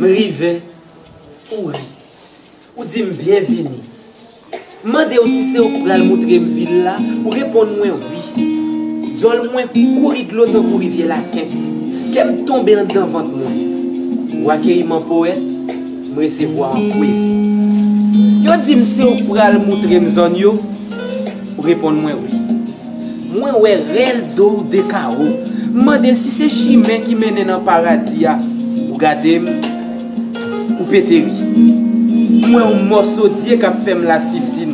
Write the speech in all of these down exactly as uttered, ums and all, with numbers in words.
M rive, ou ri. Ou di m byenvini. M mande w si se ou k pral moutre m vil la, ou reponn mwen wi. Dyòl mwen kouri dlo tankou rivyè lakent. Kè m tonbe anndan vant mwen. Ou akeyi m an powèt, m resevwa w an pwezi. Yo di m se ou k pral moutre m zòn yo, ou reponn mwen wi. Mwen wè rèl do w de kawo. M mande si se chimen ki mennen nan paradi a. Ou gade m, ou pete ri. M wè yon mòso dye k ap fè m lasisin.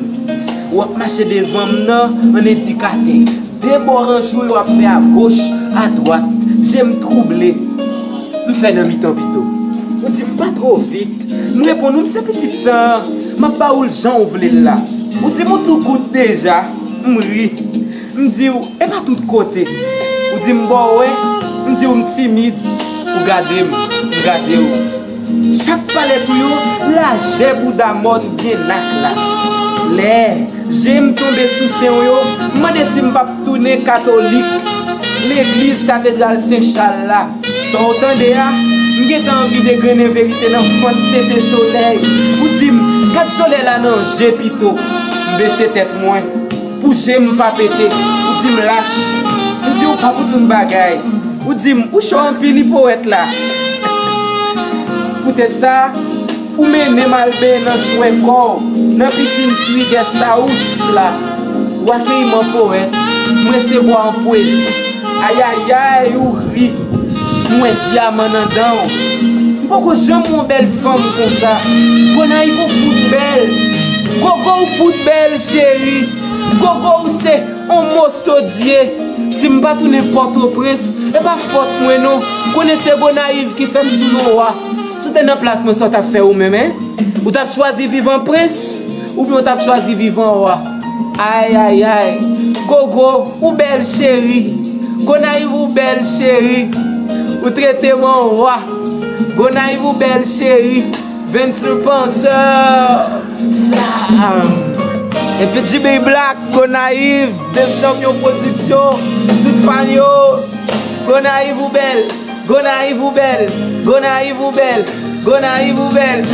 W ap mache devan m nan an endikatè. De bò ranch ou yo ap fè agoch, adwat. Je m twouble. M fè nan mitan pito. Ou di m pa twò vit. M reponn ou m se pitit tan an. M ap ba ou l jan w vle l la. Ou di m ou tou gout deja. M ri. M di w, e pa tout kote. Ou di m ba w wè. M di w m timid. Ou gade m, m gade w. Chak palèt ou yo, lajè bouda mòn gen nak la. Lè je m tonbe sou sen w yo, m mande si m p ap tounen katolik. Legliz katedral Sen Chal la. Sa w tande a, m gentan anvi degrennen verite nan fant tete solèy. Ou di m, gad solèy la nan je pito. M bese tèt mwen pou je m pa pete. Ou di m lach. M di w pa pou tout bagay. Ou di m, ou cho anpil wi powèt la. Poutèt sa, ou mennen m al benyen nan swè kò w, nan pisin Swiger Saus la. Ou akeyi m an powèt, m resevwa w an pwezi. Ayayay, ou ri. M wè dyaman nan dan w. M poko janm wè yon bèl fanm konsa. Gonayiv ou fout bèl. Gogo ou fout bèl, cheri. Gogo ou se on moso dye. Si m pa tounen Pòtoprens, e pa fòt mwen non. Konnen se Gonayiv ki fè m tounen wa. Si w te nan plas mwen, sa w t ap fè ou menm, en? Ou t ap chwazi viv an prens, oubyen w t ap chwazi viv an wa? Ayayay. Gogo, ou bèl cheri. Gonayiv ou bèl cheri. Ou trete m an wa. Gonayiv ou bèl cheri. Vince le Penseur. Sam. Epi G B Black, Gonayiv, Dave Champion Production, tout fan yo. Gonayiv ou bèl. Gonayiv ou bèl. Gonayiv ou bèl. Gonayiv ou bèl.